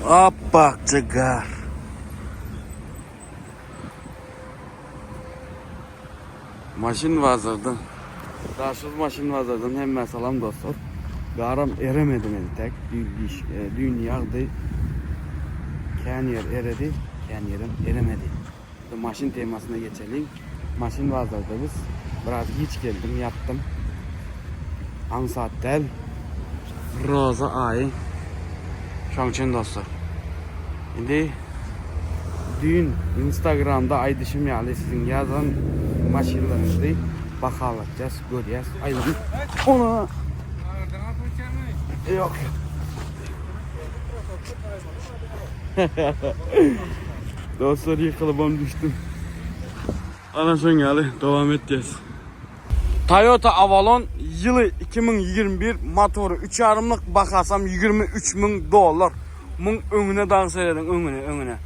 Apbakja gar. Maşyn bazardan. Daşoguz maşyn bazardan hemmä salam dostlar. Garam eremedi entek. Düýn giç, e, düýn ýagdy. Kän ýer eredi, kän ýerem eremedi. Maşyn temasyna geçeliň. Maşyn bazarda biz. Biraz giç geldim, ýatdym. Aňsat däl. Roza aýy. Şoň üçin dostlar. Indi düýn Instagramda aýdyşym ýaly siziň ýazan maşynlaryňyzy bahalatýas, görýäs. Aýlanyp. Ona. Ýok. Dostlar ýykylybam düşdüm. Ana şoň ýaly dowam etýäs. Toyota Avalon ýyly 2021 motory 3 ýarymlyk bahasam 23 müň dollar. Muň öňüne dagy serediň öňüne öňüne.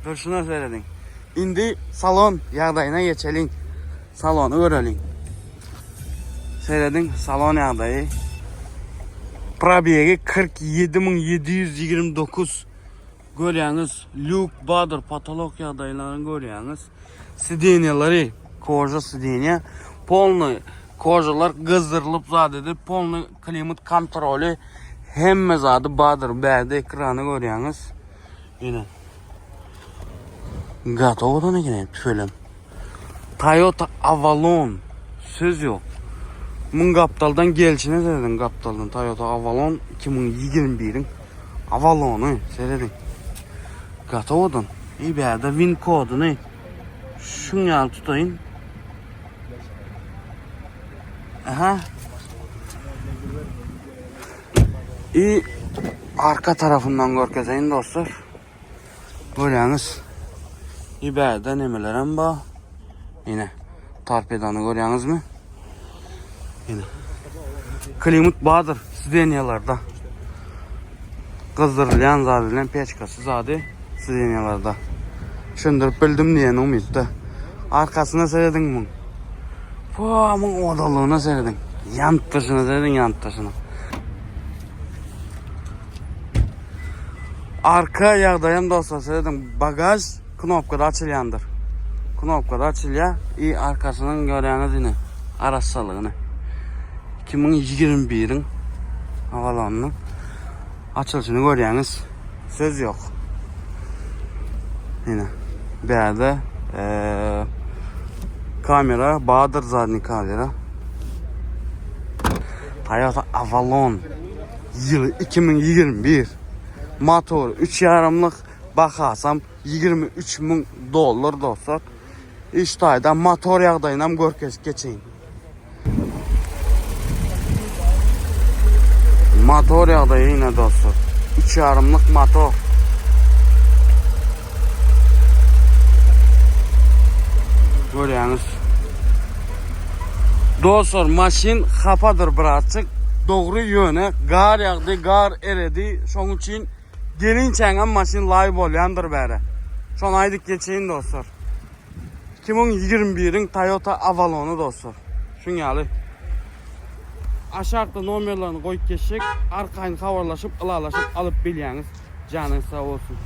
Durşuna serediň. Indi salon ýagdaýyna geçeliň. Salony göreliň. Serediň salon ýagdaýy. Probegi 47729. Görýäňiz, lýuk bardyr, potolok ýagdaýlaryny görýäňiz. Sidenýalary koža sidenýa, polny kožalar gyzdyrylyp zat edip, polny klimat kontroly hemme zady bardyr. Bärde ekrany görýäňiz. Ine. Gaty owadan eken tüfelem. Toyota Avalon söz ýok. Muň gapdaldan gelşine serediň gapdaldan Toyota Avalon 2021-iň Avalony serediň. Gaty owadan. I bärde win koduny şuň ýaly tutaýyn. Aha. I arka tarafyndan görkezeýin dostlar. Görýäňiz. I bärde nemelerem bar. Ine, torpedony görýäňizmi? Ine. Klimat bardyr sidenýalarda. Gyzdyrylýan zady bilen peçkasy zady sidenýalarda. Düşündirip bildim diýen umytda. Arkasyna serediň muň. Puaa, muň owadanlygyna serediň. Ýanyp durşuna serediň, ýanyp durşuna. Arka ýagdaýam dostlar serediň bagaž knopkada açylýandyr. Knopkada açylýar i arkasynyň görýäňiz ine arassalygyny. 2021-iň Avalonynyň açylyşyny görýäňiz. Söz ýok. Ine bärde kamera bardyr zadny kamera. Toyota Avalon ýyly 2021. Motor 3 ýarymlyk, bahasam 23 müň dollar dostlar. Iş taýdan motor ýagdaýynam görkezip geçeýin. Motor ýagdaýy ine dostlar. 3 ýarymlyk motor. Görýäňiz. Dostlar, maşyn hapadyr birazçyk. Dogry ýöne gar ýagdy, gar eredi. Şoň üçin gelinçäňem maşyn laý bolýandyr bäre. Şony aýdyp geçeýin dostlar. 2021-iň Toyota Avalony dostlar. Şuň ýaly. Aşakda nomerlerini goýup geçjek. Arkaýyn habarlaşyp, ylalaşyp alyp bilýäňiz. Janyňyz sag bolsun.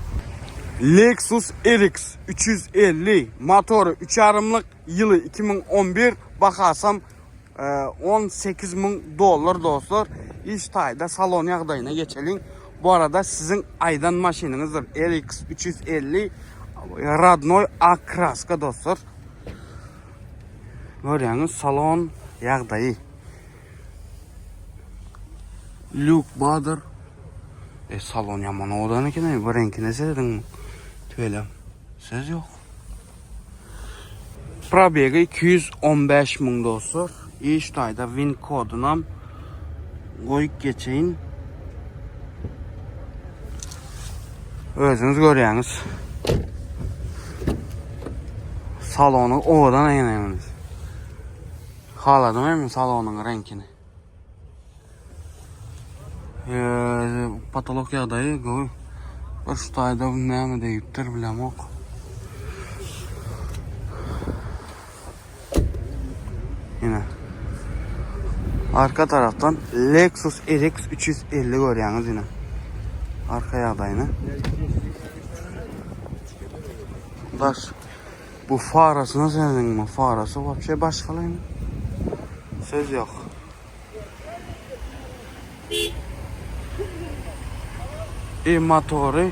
Lexus RX 350 motory 3 ýarymlyk ýyly 2011 bahasam 18 müň dollar dostlar. Iş taýda salon ýagdaýyna geçeliň. Bu arada siziň aýdan maşynyňyzdyr RX 350 radnoy ak kraska dostlar. Görýäňiz salon ýagdaýy. Lýuk bardyr. E salon ýaman owadan eken, bu reňkine serediň. Tüwelem. Söz ýok. Probegi 215 müň dostlar. Iş taýda win kodunam goýup geçeýin. Özüňiz görýäňiz. Salony owadan eýleýäňiz. Haladym hem salonyň reňkini. Eee, patolok ýagdaýy gowy. Bir şu taýda näme degipdir bilemok. Ine. Arka tarafdan Lexus RX 350 görýäňiz ine. Arka ýagdaýyny. Daş bu farasyna serediň, farasy wapşe başgalaýyn. Söz ýok. E motory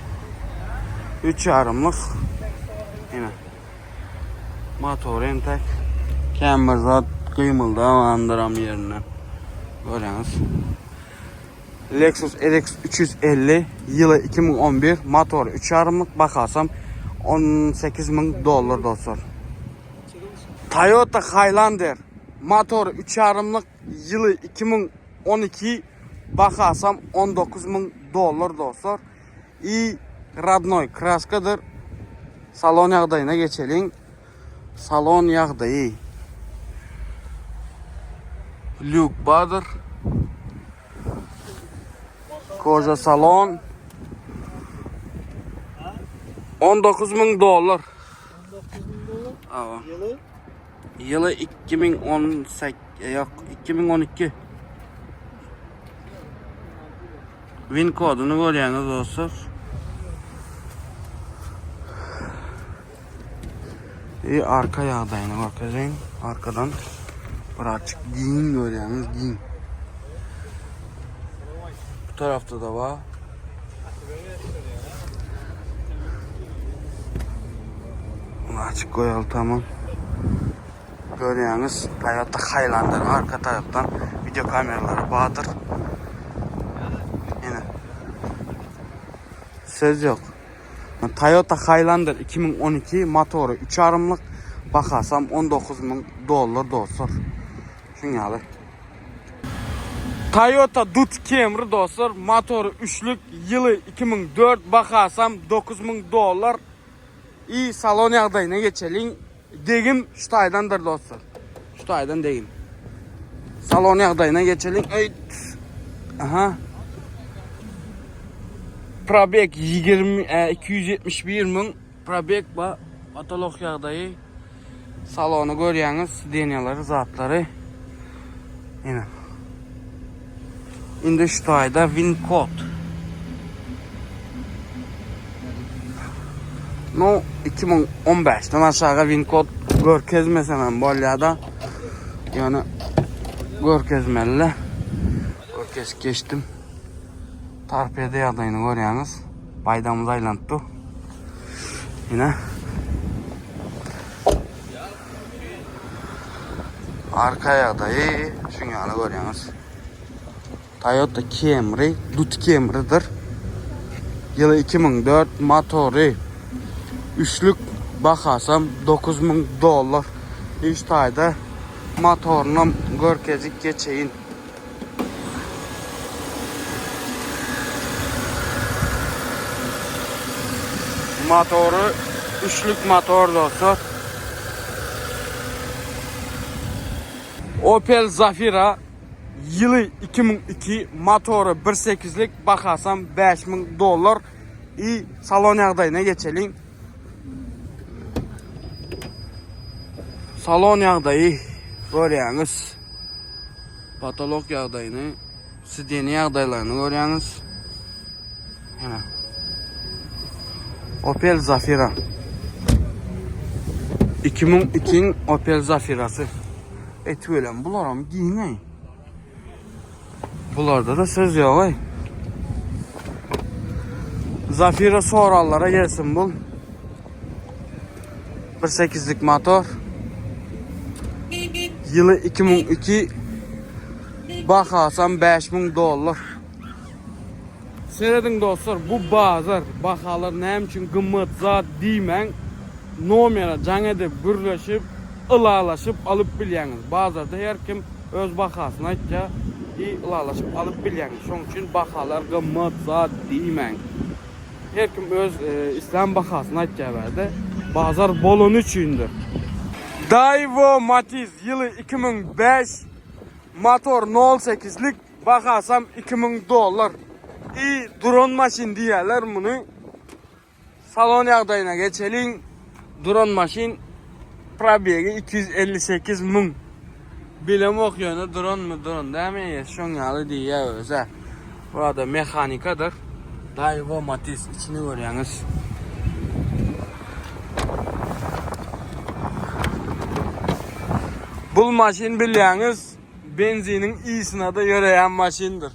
3 ýarymlyk. Ine. Motory entek kän bir zat gymyldamandyram ýerinden. Görýäňiz. Lexus RX 350 ýyly 2011 motory 3 ýarymlyk bahasam 18 müň dollar dostlar. Toyota Highlander motory 3 ýarymlyk ýyly 2012 bahasam 19 müň dollar dostlar. I radnoý kraskadyr. Salon ýagdaýyna geçeliň. Salon ýagdaýy. Lýuk bardyr. Koja salon. 19 müň dollar. 19 müň dollar. Awa. Ýyly? Ýyly 2018, ýok, 2012. Win koduny görýäňiz dostlar. E arka ýagdaýyny görkezeýin. Arkadan birazçyk giň görýäňiz, giň. Bu tarafda da bar. Bunu açyk goýaly tamam. Görýäňiz, Toyota Highlander arka tarapdan video kameralary bardyr. Ene. Söz ýok. Toyota Highlander 2012 motory 3 arymlyk bahasam 19 müň dollar dostlar. Şuň ýaly. Toyota Dut Camry dostlar motory üçlük ýyly 2004 bahasam 9 müň dollar. I salon ýagdaýyna geçeliň. Degim şu taýdandyr dostlar. Şu taýdan degim. Salon ýagdaýyna geçeliň. Eý. Aha. Probek 20 271 müň probek ba patolog ýagdaýy. Salony görýäňiz, sidenýalary, zatlary. Ine. Indi şu taýda win kod. No 2015-den aşağı win kod görkezmesem hem bolýar-da. Ýöne görkezmeli. Görkezip geçdim. Torpeda ýagdaýyny görýäňiz. Baýdagymyz aýlanyp dur. Ine. Arka ýagdaýy şuň ýaly görýäňiz. Toyota Camry, Dut Camry'dir. Ýyly 2004, motory üçlük, bahasam 9000 dollar. Iş taýda motorynam görkezip geçeýin. Motory üçlük motor dostlar. Opel Zafira ýyly 2002 motory 1.8-lik bahasam 5000 dollar. I salon ýagdaýyna geçeliň. Salon ýagdaýy görýäňiz. Patolog ýagdaýyny, sideniýe ýagdaýlaryny görýäňiz. Ýene. Opel Zafira. 2002-iň Opel Zafirasy. E tüweleme bularam giň-eý. Bularda da söz ýok-eý. Zafira soranlara gelsin bul. 1.8'lik motor. Ýyly 2002. Bahasam 5000 dollar. Serediň dostlar, bu bazar bahalar näme üçin gymmat zat diýmäň. Nomera jaň edip, gürleşip, ylalaşyp alyp bilýäňiz. Bazarda her kim öz bahasyny aýtýar i ylalaşyp alyp bilýäňiz. Şoň üçin bahalar gymmat zat diýmäň. Her kim öz islän bahasyny aýtýar bärde. Bazar bolany üçindir. Daewoo Matiz ýyly 2005 motor nol sekizlik bahasam 2000 dollar. I duran maşyn diýýärler muny. Salon ýagdaýyna geçeliň. Duran maşyn probegi 258 müň. Bilemok ýöne duranmy duran dämi eýesi şoň ýaly diýýär özä. Burada mehanikadyr. Daewoo Matiz içini görýäňiz. Bul maşyn bilýäňiz benziniň ysyna-da ýöreýän maşyndyr.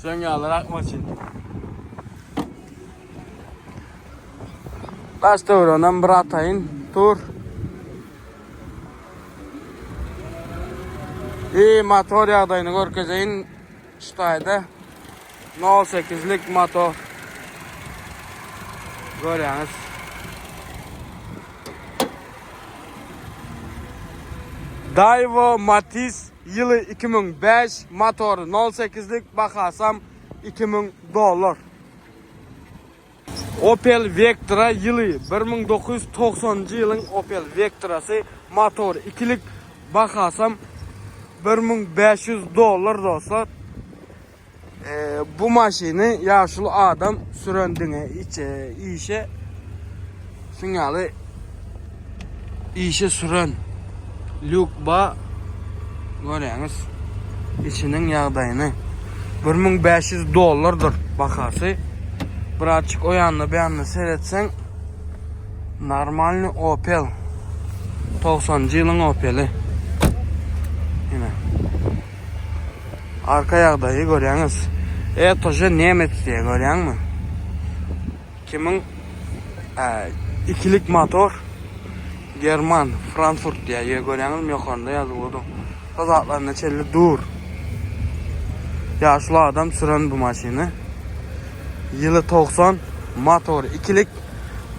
Şoň ýalyrak maşyn. Daş töwereginem bir ataýyn. Tur. I motor ýagdaýyny görkezeýin. Şu taýda 0.8-lik motor. Görýäňiz. Daewoo Matiz ýyly 2005, motory 0.8-lik, bahasam 2000 dollar. Opel Vectra ýyly 1990-njy ýylyň Opel Vectrasy motory ikilik bahasam 1500 dollar dostlar. Bu maşyny ýaşuly adam süren diňe içe işe şuň ýaly işe süren lýuk ba görýäňiz içiniň ýagdaýyny 1500 dollardyr bahasy. Birazçyk o ýanyna bu ýanyna seretseň normalny Opel 90-njy ýylyň Opeli. Ine. Arka ýagdaýy görýäňiz. E tože nemes diýe görýäňmi? Kimiň ikilik motor German, Frankfurt diýe görýäňizmi ýokarynda ýazylydy. Şo zatlaryna çenli dur. Ýaşuly adam süren bu maşyny. Ýyly 90, motor ikilik.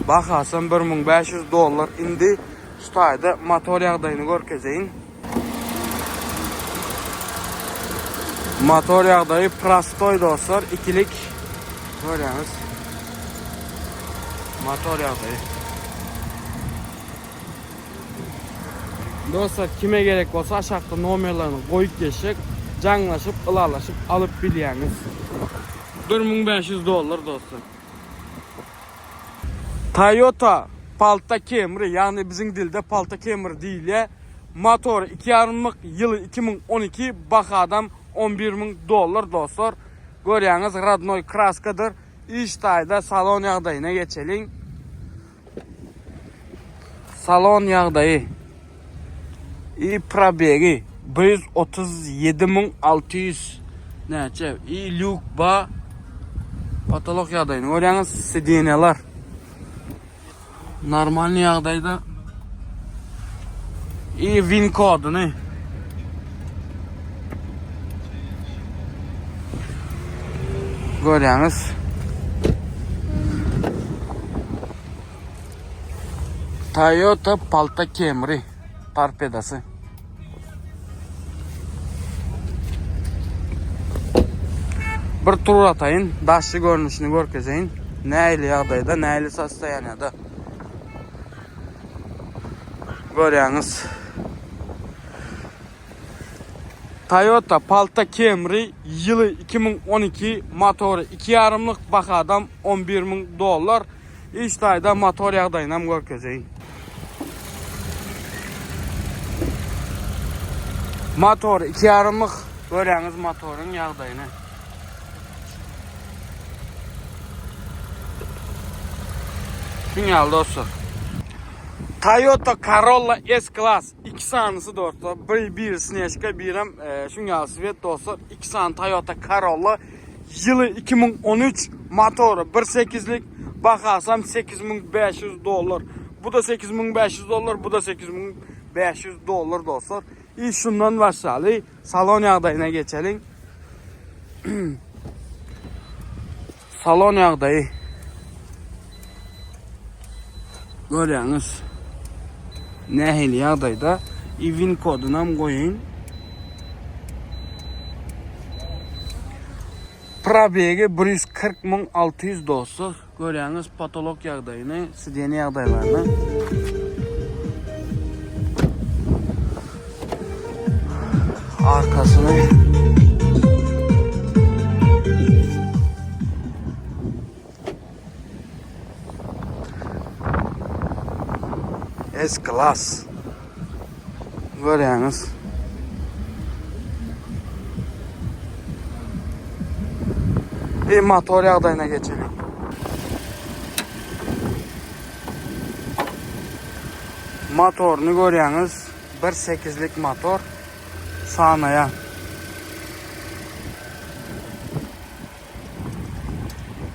Bahasam 1500 dollar indi. Şu taýda motor ýagdaýyny görkezeýin. Motor ýagdaýy prostoý dostlar, ikilik görýäňiz. Motor ýagdaýy. Dostlar kime gerek bolsa aşakda nomerlerini goýup geçjek. Jaňlaşyp, ylalaşyp alyp bilýäňiz. 1500 dollar dostlar. Toyota Palta Camry, ýagny biziň dilde Palta Camry diýilýär. Motory iki ýarymlyk, ýyly 2012, bahadam 11 müň dollar dostlar. Görýäňiz rodnoý kraskadyr. Iş taýda salon ýagdaýyna geçeliň. Salon ýagdaýy. I probegi 137 müň 600 näçe. I lýuk ba. Patolok ýagdaýyny görýäňiz, sidenýalar. Normalny ýagdaýda. I win koduny. Görýäňiz. Toyota Palta Camry torpedasy. Bir tur ataýyn, daşky görnüşini görkezeýin. Nähili ýagdaýda, nähili sostoýaniýada. Görýäňiz. Toyota Palta Camry ýyly 2012 motory 2,5-lyk bahadam 11 müň dollar. Iş taýda motor ýagdaýynam görkezeýin. Motor 2,5-lyk görýäňiz motoryň ýagdaýyny. Şuň ýaly dostlar. Toyota Corolla S-Class iki sanysy dostlar. Bir bir Snežka, birem e, şuň ýaly svet dostlar. Iki sany Toyota Corolla ýyly 2013 motory 1.8-lik bahasam 8500 dollar. Bu da 8500 dollar, bu da 8500 dollar dostlar. İş şundan başlaly. Salon ýagdaýyna geçeliň. Salon ýagdaýy. Görýäňiz. Nähili ýagdaýda. Ivin kodunam goýun. Probegi 140 600 dostlar. Görýäňiz potolok ýagdaýyny, sideniýe ýagdaýlaryny. Arkasyny. S-Class. Görýäňiz. E motor ýagdaýyna geçeliň. Motoryny görýäňiz, 1.8-lik motor sanaýa.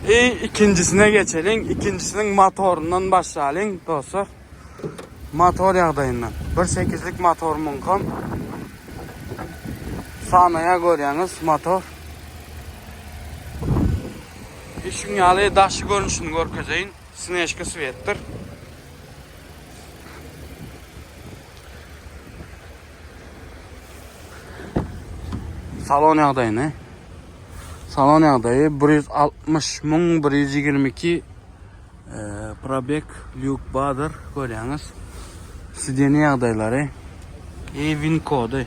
E ikinjisine geçeliň. Ikinjisiniň motoryndan başlalyň dostlar. Motor ýagdaýyndan. 1.8-lik motor muňkam. Sanaýa görýäňiz motor. Işiň ýaly daşy görnüşini görkezeýin. Snežka svetdir. Salon ýagdaýyny. Salon ýagdaýy 160 122 probek lýuk badyr görýäňiz. Sideni ýagdaýlary. E win kody.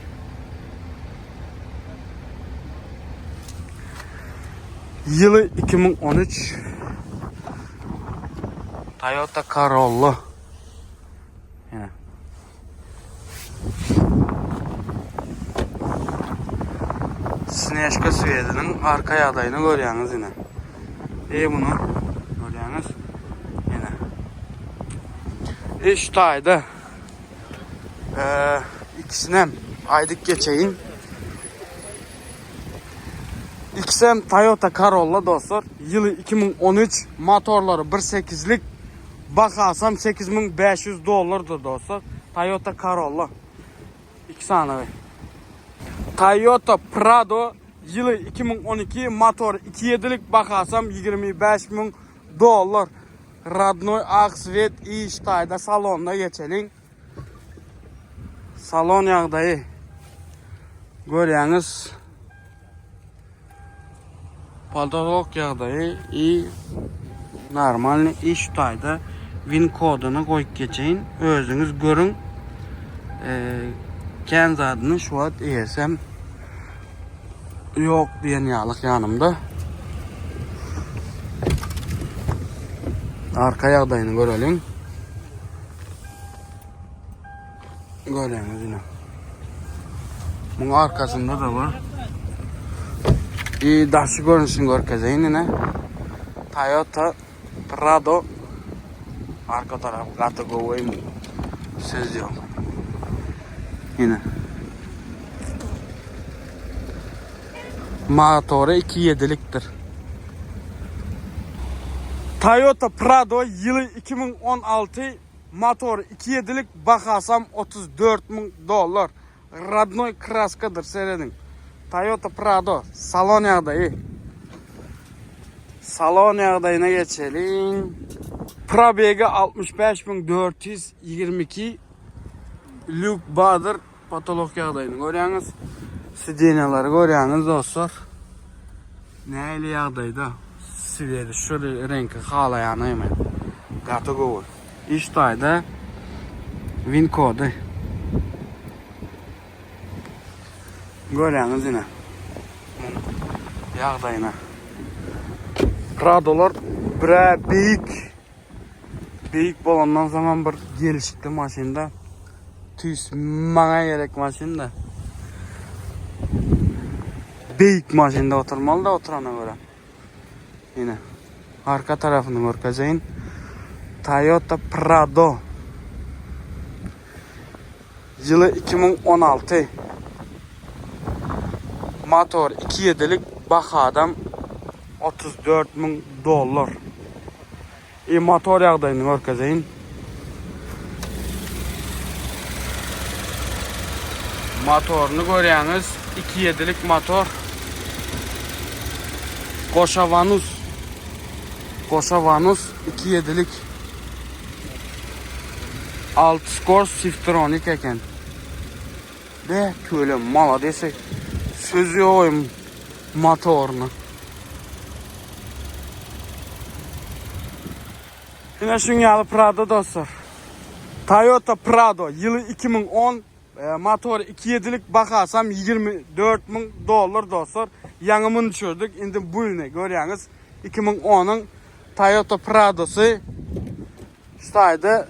Ýyly 2013 Toyota Corolla. Ýene. Snežka swediniň arka ýagdaýyny görýäňiz ine. E bunu görýäňiz. Ine. E şu taýda e, ikisinem aýdyp geçeýin. İkisem Toyota Corolla dostlar. Ýyly 2013, motorlary 1.8-lik. Bahasam 8500 dollardyr dostlar. Toyota Corolla. İki sany. Toyota Prado ýyly 2012 motor 2.7-lik bahasam 25000 dollar. Radnoy ak svet iş taýda salonda geçeliň. Salon ýagdaýy görýäňiz. Podolok ýagdaýy i normalny iş taýda win koduny goýup geçeýin. Özüňiz görüň. Kän zadyny şu wagt eýesem ýok diýen ýalyk ýanymda. Arka ýagdaýyny göreliň. Görýäňiz ine. Muň arkasynda da var. Bir daşy görnüşini görkezeýin ine. Toyota Prado arka tarapy gaty gowy söz ýok. Ine. Motory 2.7-likdir. Toyota Prado ýyly 2016 Motor 2.7-lik bahasam 34 müň dollar. Radnoý kraskadyr serediň. Toyota Prado salon ýagdaýy. Salon ýagdaýyna geçeliň. Probegi 65422 Lük badyr potolok ýagdaýyny görýäňiz. Sidenýalary görýäňiz dostlar. Nähili ýagdaýda swedi şu reňki halaýanay men. Gaty gowy. Iş taýda win kody. Görýäňiz ine. Ýagdaýyna. Pradolar bire beýik. Beýik bolandan soňam bir gelişikli maşynda. Tüýs maňa gerek maşynda. Beýik maşynda oturmaly da oturana görä. Ine. Arka tarafyny görkezeýin. Toyota Prado. Ýyly 2016. Motor 2.7-lik bahadam 34 müň dollar. E motor ýagdaýyny görkezeýin. Motoryny görýäňiz, 2.7-lik motor. Goşa wanus. Goşa wanus 2.7-lik. 6 skor Siftronik eken. Be tüweleme maladesy. Söz ýok motoryna. Ine şuň ýaly Prado dostlar. Toyota Prado ýyly 2010, e, motory 2.7-lik bahasam 24 müň dollar dostlar. Ýaňy muny düşürdik. Indi bu ýyly görýäňiz. 2010-yň Toyota Pradosy şu taýda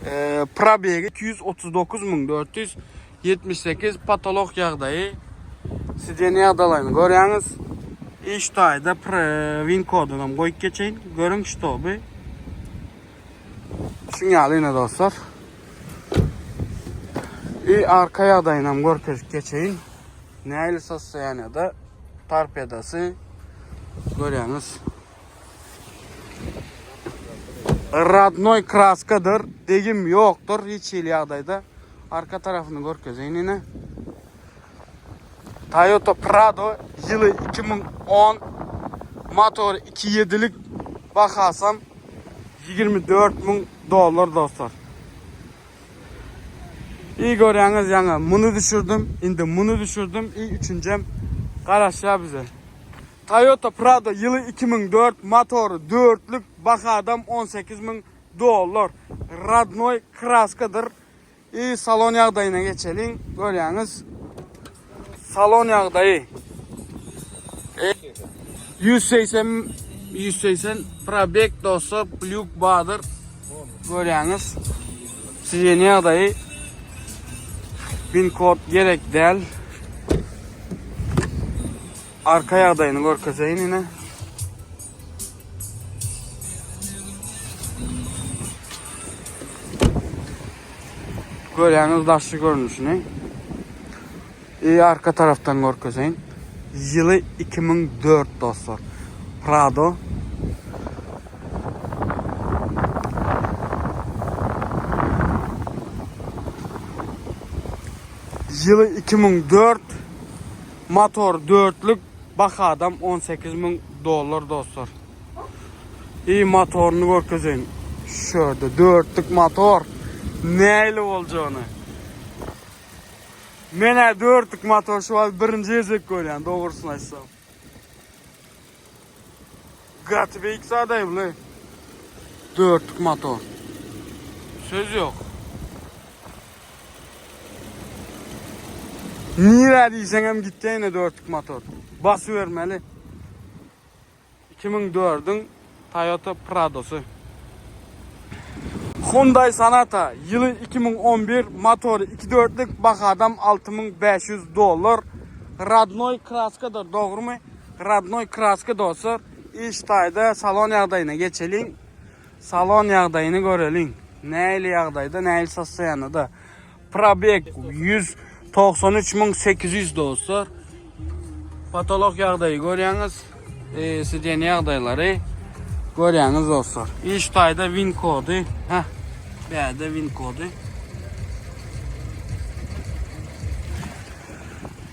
e, probegi 239 478 patolog ýagdaýy. Sidenýe ýagdaýlaryny görýäňiz. Iş taýda win kodunam goýup geçeýin. Görüň ştoby. Şuň ýaly ine dostlar. I arka ýagdaýynam görkezip geçeýin. Nähili sostoýaniýada torpedasy görýäňiz. Radnoý kraskadyr, degim ýokdur hiç hili ýagdaýda. Arka tarapyny görkezeýin ine. Toyota Prado ýyly 2010 motory 2.7-lik bahasam 24 müň dollar dostlar. İyi görýäňiz ýaňy muny düşürdim, indi muny düşürdim, i üçünjem garaşýar bize. Toyota Prado ýyly 2004 motory 4-lük bahadam 18 müň dollar. Radnoý kraskadyr. I salon ýagdaýyna geçeliň. Görýäňiz. Salon ýagdaýy. 180 180 probek dostlar, plýuk badyr. Görýäňiz. Size ýagdaýy Pin kod gerek däl. Arka ýagdaýyny görkezeýin ine. Görýäňiz daşky görnüşini. I arka tarapdan görkezeýin. Ýyly 2004 dostlar. Prado. Ýyly 2004 Motor dörtlük bahadam 18 müň dollar dostlar. I motoryny görkezeýin. Şurada dörtlük motor näli boljagyny. Menä dörtlük motor şu wagt birinji gezek görýän dogrusyny aýtsam. Gaty beýik zadaý bu. Dörtlük motor. Söz ýok. Nirä diýseňem gitýä ine dörtlük motor. Basybermeli. 2004-iň Toyota Pradosy. Hyundai Sonata ýyly 2011 motory 2 dörtlük bahadam 6500 dollar. Radnoý kraskadyr dogrymy? Radnoý kraska dostlar. Iş taýda salon ýagdaýyna geçeliň. Salon ýagdaýyny göreliň. Nähili ýagdaýda, nähili sostoýanada. Probeg 193800 dostlar. Patolog ýagdaýy görýäňiz. E, sideniýe ýagdaýlary görýäňiz dostlar. Iş taýda win kody. Heh. Bäde win kody.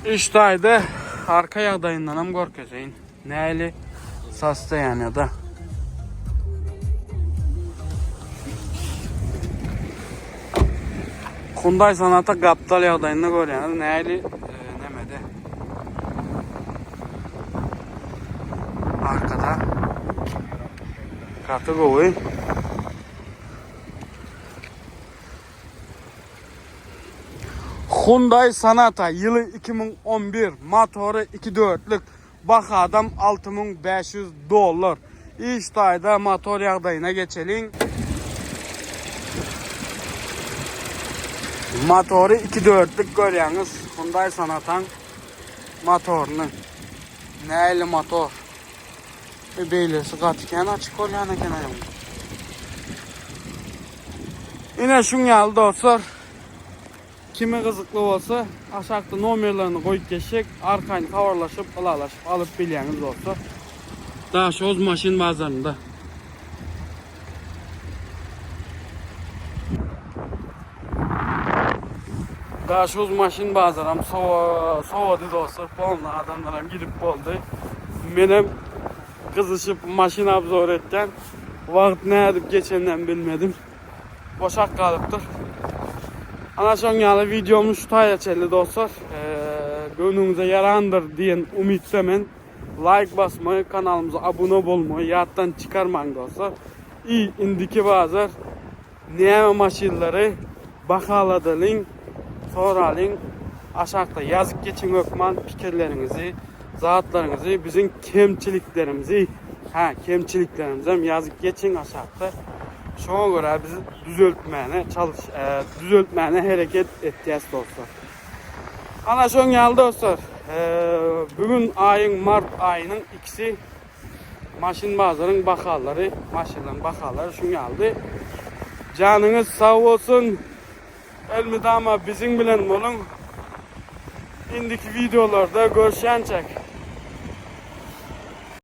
Iş taýda arka ýagdaýyndan hem görkezeýin. Näli sostoýaniýada. Hyundai Sonata gapdal ýagdaýynda görýäňiz näli e, nemede. Arkada. Gaty gowy. Hyundai Sonata ýyly 2011, motory 2.4-lük Bahadam 6500 dollar. Iş taýda motor ýagdaýyna geçeliň. Motory 2 dörtlük görýäňiz. Hyundai Sonataň motoryny. Näli motor? E beýlesi gaty kän açyk bolýan eken aýam. Ine şuň ýaly dostlar. Kime gyzykly bolsa aşakda nomerlerini goýup geçjek, arkaýyn habarlaşyp, ylalaşyp alyp bilýäňiz dostlar. Daşoguz maşyn bazarynda. Daşoguz maşyn bazaram sowady dostlar, polny adamlaram gidip boldy. Menem gyzyşyp maşyn obzor etýän. Wagt nädip geçeninem bilmedim. Boşak galypdyr. Ana şoň ýaly wideomyz şu taýa çenli dostlar. Göwnüňize ýarandyr diýen umytda men. Laýk basmagy, kanalymyza abuna bolmagy ýatdan çykarmaň dostlar. I indiki bazar näme maşynlary bahaladalyň, soralyň. Aşakda ýazyp geçiň hökman pikirleriňizi, zatlaryňyzy, biziň kemçiliklerimizi, hä, kemçiliklerimizi hem ýazyp geçiň aşakda. Şoňa görä biz düzeltmäne çalyş, düzeltmäne hereket etýäs dostlar. Ana şoň ýaly dostlar. Bu gün aýyň mart aýynyň ikisi maşyn bazaryň bahalary, maşynlaryň bahalary şuň ýalydy. Janyňyz sag bolsun. Elmydama biziň bilen boluň. Indiki wideolarda görüşýänçäk.